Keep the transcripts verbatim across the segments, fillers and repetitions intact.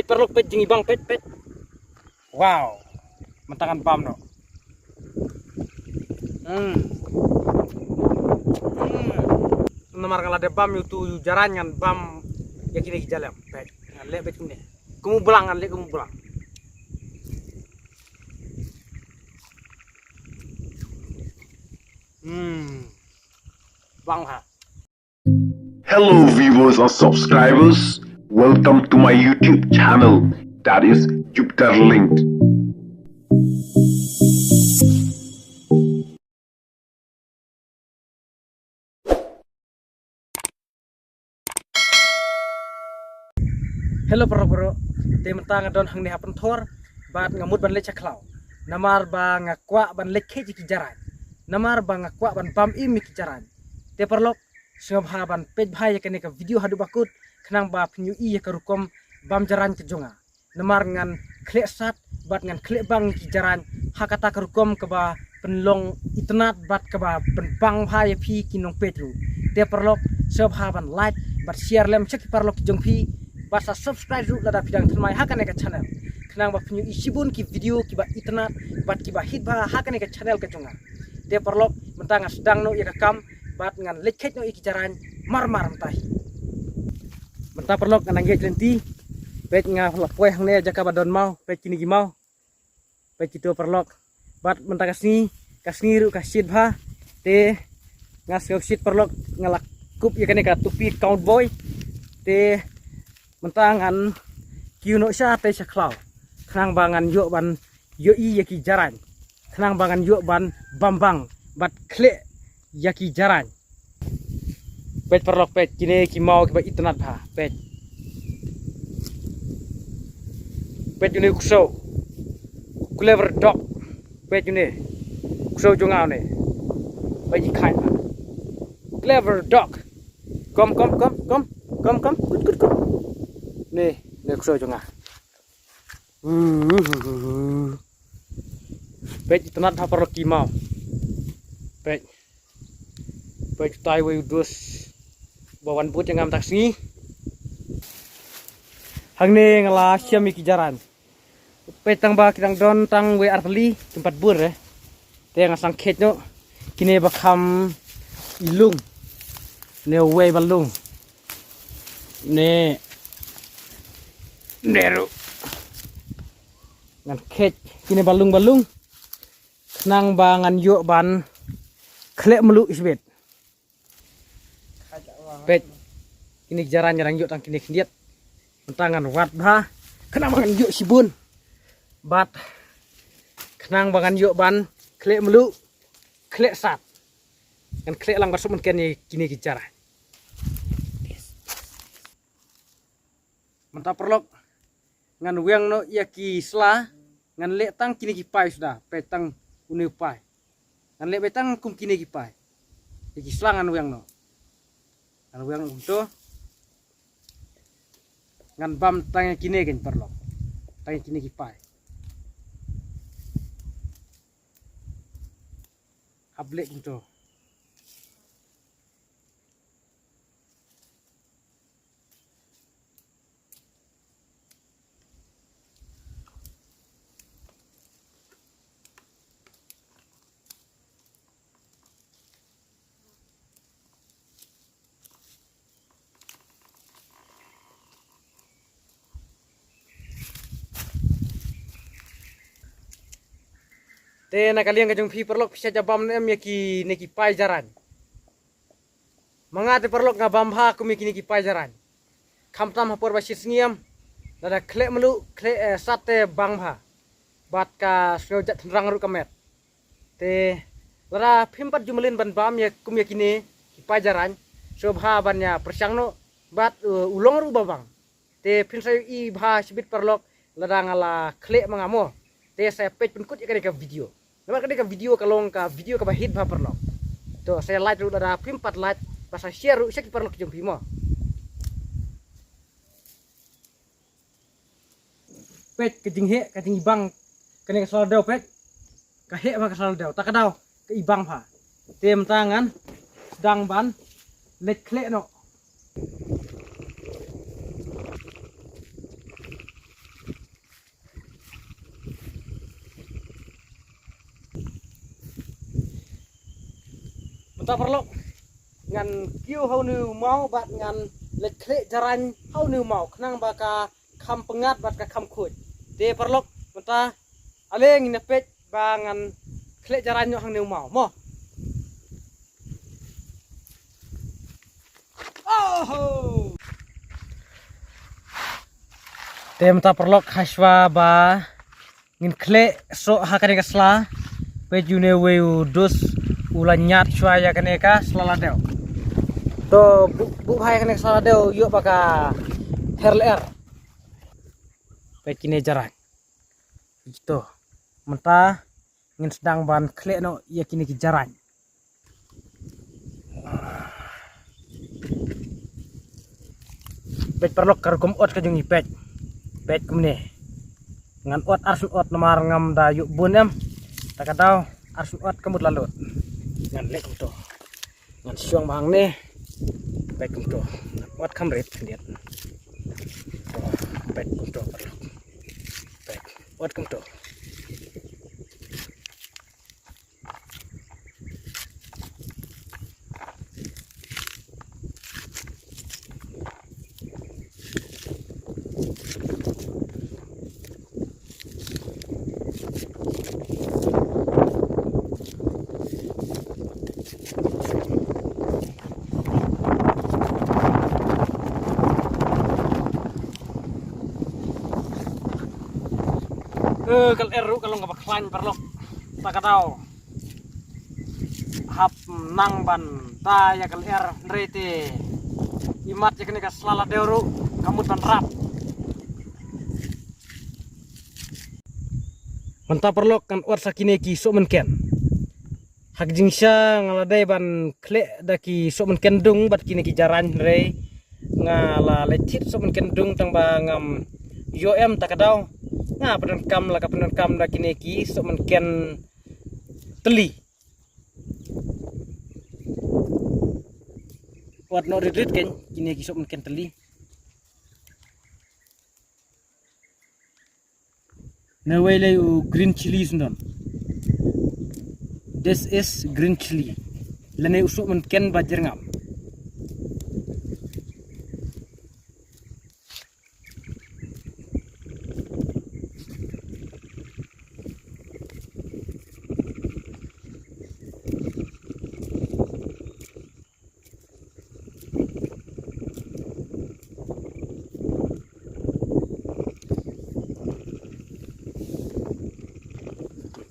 Peit paralok, peit jingibang, peit, peit. Wow. Mynta ngan bam noh. Hmm. Hmm. Namar nga la dep bam ïa utu u jarain, ngan bam ïa kine ki jalem. Peit, ngan leh peit kumne. Kum u blang, ngan leh kum u blang. Hmm. Bang ha. Hello viewers and subscribers, welcome to my YouTube channel, that is Jupiter Linked. Hello paralok baroh. Te mynta nga don hangne ha pynthor bad nga mut ban leit sha khlaw. Namar ba nga kwah ban leit kheit ïa ki jarain. Namar ba nga kwah ban bam im ïa ki jarain. Te paralok, sngewbha ban peit bha ïa kane ka video haduh ba kut, khnang ba phin ïohi ïa ka rukom bam jarain ka jong nga. Namar ngan khleh sat bad ngan khleh bang ïa ki jarain ha kata ka rukom kaba pynlong itynnad bad kaba pynbang bha ïa phi ki nongpeit ruh. Te paralok, sngewbha ban like bad share lem sha ki paralok ki jong phi, bad sa subscribe ruh lada phi dang thymmai ha kane ka channel, khnang ba phin ïohi shibun ki video kiba itynnad bad kiba hit bha ha kane ka channel ka jong nga. Te paralok, mynta ngan sdang noh ïa ka kam bad ngan leit kheit noh ïa ki jarain mar mar mynta hi. Mynta paralok, ngan nang ïaid lynti. Peit, nga la poi hangne jaka ba don maw, peit kine ki maw. Peit kito paralok. Bad mynta ka sngi, ka sngi ruh ka shit bha. Te nga sngew shit paralok, nga la kup ïa kane ka tupi cowboy. Te mynta ngan kiew noh shatei sha khlaw, khnang ba ngan ïoh ban ïohi ïa ki jarain, khnang ba ngan ïoh ban bam bang bad khleh ïa ki jarain. Peit paralok, peit kine ki maw kiba itynnad bha. Peit, peit une u ksew, clever dog. Peit une u ksew jong nga une. Peit i khain bha. Clever dog. Kom, kom, kom, kom. Kom, kom. Kut, kut, kut. Ne, ne u ksew jong nga. Peit, itynnad bha paralok ki maw. Peit. Peit, utai uwei u dus ba wan bud ïa nga mynta ka sngi. Hangne nga la shem ïa ki jarain. Peit, tang ba ki dang don tang wei ar tylli, kim pat bun re. Te nga sdang kheit noh. Kine ba kham i lung. Ne uwei ba lung. Ne, ne ruh. Ngan kheit kine ba lung ba lung, khnang ba ngan ïoh ban khleh mluh shibit. Peit, kine ki jarain nga dang ïoh tang kine khyndiat. Mynta ngan wad bha, khnang ba ngan ïoh shibun. Bad khnang ba ngan ïoh ban khleh mluh, khleh sat. Ngan khleh lang bad sop mynken ïa kine ki jarain. Mynta paralok, ngan weng noh ïa ki sla, ngan leh tang kine ki pai suda, peit tang une u pai. Ngan leh beit tang kum kine ki pai. Ïa ki sla ngan weng noh. Ngan weng kumto. Ngan bam tang ïa kine kein paralok. Tang ïa kine ki pai. Hap leh kumto. Te na ka liang ka jong phi paralok, phi shait ïa bam ne em ïa kine ki pai jarain? Ma nga te paralok nga bam bha kum ïa kine ki pai jarain. Khamtam ha por ba shit sngi em, lada khleh mluh, khleh, eh, sat te bang bha. Bad ka sngew jat tynrang ruh ka met. Te lada phim pat ju mlien ban bam ïa kum ïa kine ki pai jarain, sngewbha ban ïa pyrshang noh bad, eh, u long ruh ba bang. Te phin sa ïohi bha shibit paralok lada nga la khleh ma nga mo. Te sa ïa peit pynkut ïa kane ka video. Namar kane ka video ka long ka video kaba hit bha paralok. To sa ïa like ruh lada phim pat like, bad sa share ruh sha ki paralok ki jong phi mo. Peit ka jingheh, ka jingibang kane ka sla dew, peit. Ka heh bha ka sla dew, ta ka daw ka ibang bha. Te mynta ngan sdang ban leit khleh noh. Paralok, ngan kiew ha une u maw bad ngan leit khleh jarain ha une u maw khnang ba ka kham pyngngad bad ka kham khuid. Te paralok, mynta ale ngin ïa peit ba ngan khleh jarain noh hangne u maw mo. Oho! Te mynta paralok, hashwa ba ngin khleh soh ha kane ka sla. Peit une uwei u dus u la ñiad shwa ïa kane ka sla ladew. To buh, buh bha ïa kane ka sla ladew ïoh ba ka her lyer. Peit kine jarain. To mynta ngin sdang ban khleh noh ïa kine ki jarain. Peit paralok, ka rukom ot ka jong ngi, peit. Peit kumne. Ngan ot arsien ot namar ngam da ïoh bun em. Ta ka daw arsien ot ka mut la lut. Ngan leh kumto. Ngan shong ma hangne. Peit kumto. Ngan ot kham rit khyndiat. Peit kumto paralok. Peit. Ot kumto. Eh, ka lyer ruh ka long kaba khlaiñ paralok. Ta ka daw hap nang ban da ïa ka lyer, hynrei te imat ïa kane ka sla ladew ruh ka mut ban rap. Mynta paralok ngan ot sa kine ki sohmynken. Ha ka jingshisha nga la dei ban khleh da ki sohmynken dung bad kine ki jarain, hynrei nga la leit thied sohmynken dung tang ba ngam ïoh em. Ta ka daw nga pyndonkam, la ka pyndonkam da kine ki sohmynken tylli. Wat noh rit rit kein kine ki sohmynken tylli. Ne wei lei u green chili sndon. This is green chili. Lane u sohmynken ba jyrngam.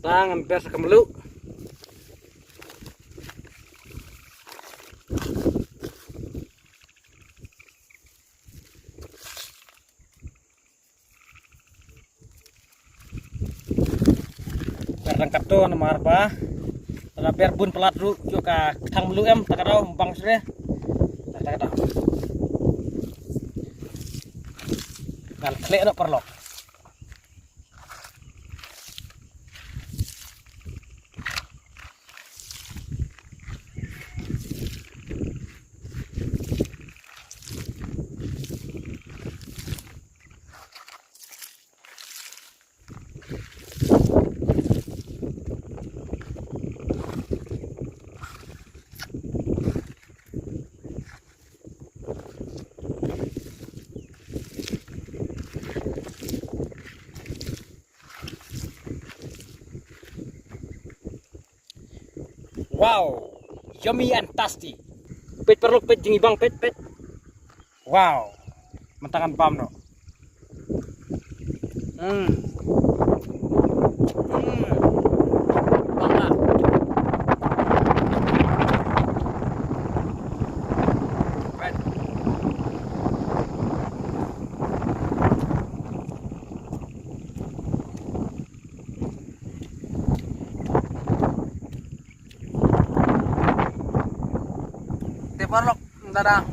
Tang ngan ber sa ka mluh. Ber tang katto namar ba lada ber bun palat ruh ïoh ka kthang mluh em, ta ka daw bang sre. Ta ka daw. Ngan khleh noh paralok. Wow, yummy and tasty. Peit paralok, peit jingibang, peit, peit. Wow. Mynta ngan bam noh. Hmm. Hmm. Bang lah. Peit. Te paralok, lada,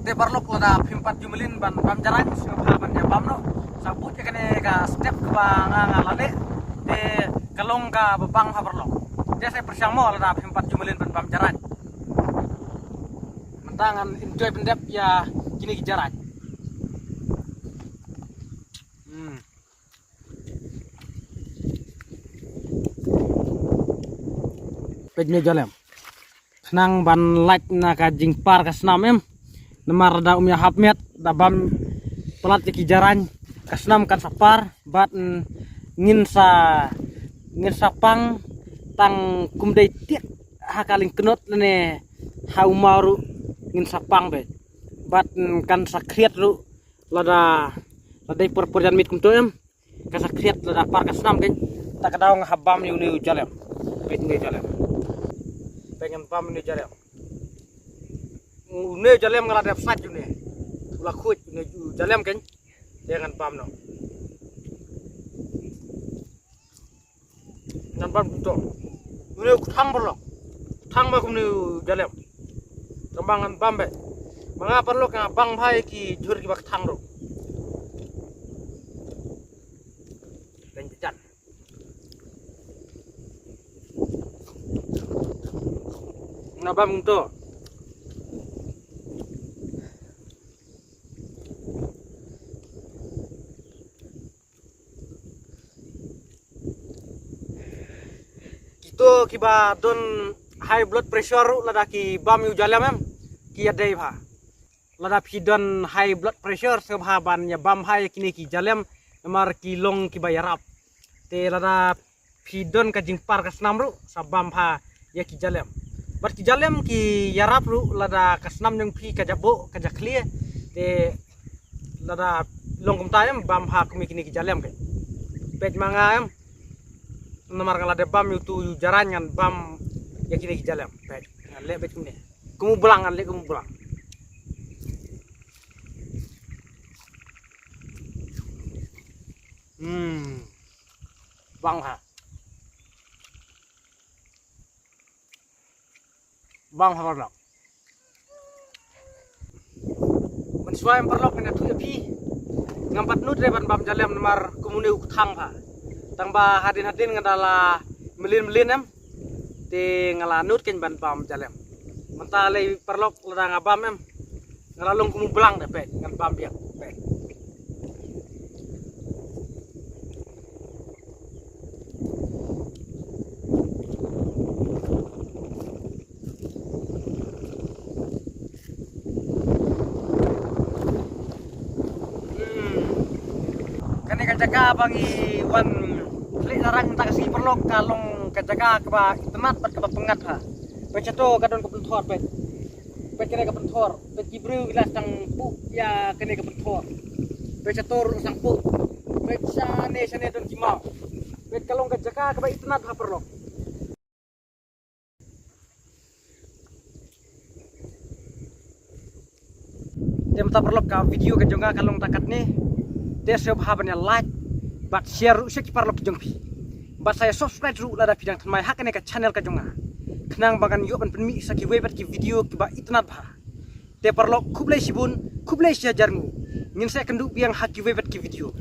te paralok, lada phim pat ju mlien ban bam jarain, sngewbha ban ïa bam noh. Sa buh ïa kane ka step kaba nga, nga la leh. Te ka long kaba bang ha paralok. Te sa pyrshang mo lada phim pat ju mlien ban bam jarain. Mynta ngan enjoy pyndep ïa kine ki jarain. Hmm. Peit ne Jalem. Khnang ban lait na ka jingpar ka snam em. Namar da um ïa hap met da bam palat ïa ki jarain ka snam kan sa par bad, mm, ngin sa ngin sa pang tang kum dei tiak ha ka lyngknot lane ha u maw ruh ngin sa pang beit. Bad, mm, kan sa khriat ruh lada lada dei por por jan miet kumto em. Ka sa khriat lada par ka snam kein. Ta ka daw nga hap bam ïa une u Jalem. Peit une u Jalem. Peit ngan bam une u Jalem. Une u Jalem nga la dep sait une. U la khuid une u Jalem kein. Te ngan bam noh. Ngan bam to. Une u kthang paralok. Kthang ba kumne u Jalem. Tang ba ngan bam beit. Ma nga paralok nga bang bha ïa ki jhur kiba kthang ruh. Peit jan. Nga bam to. Kito kiba don high blood pressure ruh lada ki bam ïa u Jalem em, ki ïadei bha. Lada phi don high blood pressure sngewbha ban ïa bam bha ïa kine ki Jalem namar ki long kiba ïarap. Te lada phi don ka jingpar ka snam ruh sa bam bha ïa ki Jalem. Bad ki Jalem ki ïarap ruh lada ka snam jong phi ka jaboh ka jakhlia. Te lada long kumta em bam bha kum ïa kine ki Jalem kein. Peit ma nga em. Namar nga la dep bam ïa utu u jarain ngan bam ïa kine ki Jalem. Peit ngan leh beit kumne. Kum u blang ngan leh kum u blang. Hmm. Bang ha. Bang ha paralok. Mynshuwa em paralok ngan ïathuh ïa phi. Ngam pat nud re ban bam Jalem namar kum une u kthang bha. Tang ba hadien hadien nga da la mlien mlien em. Te nga la nud kein ban bam Jalem. Mynta lei paralok lada nga bam em. Nga la long kum u blang de peit ngan bam biang peit. Hmm. Kane ka jaka ba ngi wan khleh narang ta ka sngi paralok ka long ka jaka kaba itynnad bad kaba pyngngad ha. Peit shato ka don ka pynthor peit. Peit kane ka pynthor. Peit ki briew ki la sdang puh ïa kane ka pynthor. Peit shato ruh sdang puh. Peit shane shane don ki maw. Peit ka long ka jaka kaba itynnad ha paralok. Te mynta paralok ka video ka jong nga ka long ta katne. Te sngewbha ban ïa like bad share ruh sha ki paralok ki jong phi. Bad sa ïa subscribe ruh lada phi dang thymmai ha kane ka channel ka jong nga. Khnang ba ngan ïoh ban pynmih sa kiwei pat ki video kiba itynnad bha. Te paralok khublei shibun, khublei shihajar nguh. Ngin sa ïakynduh biang ha kiwei pat ki video.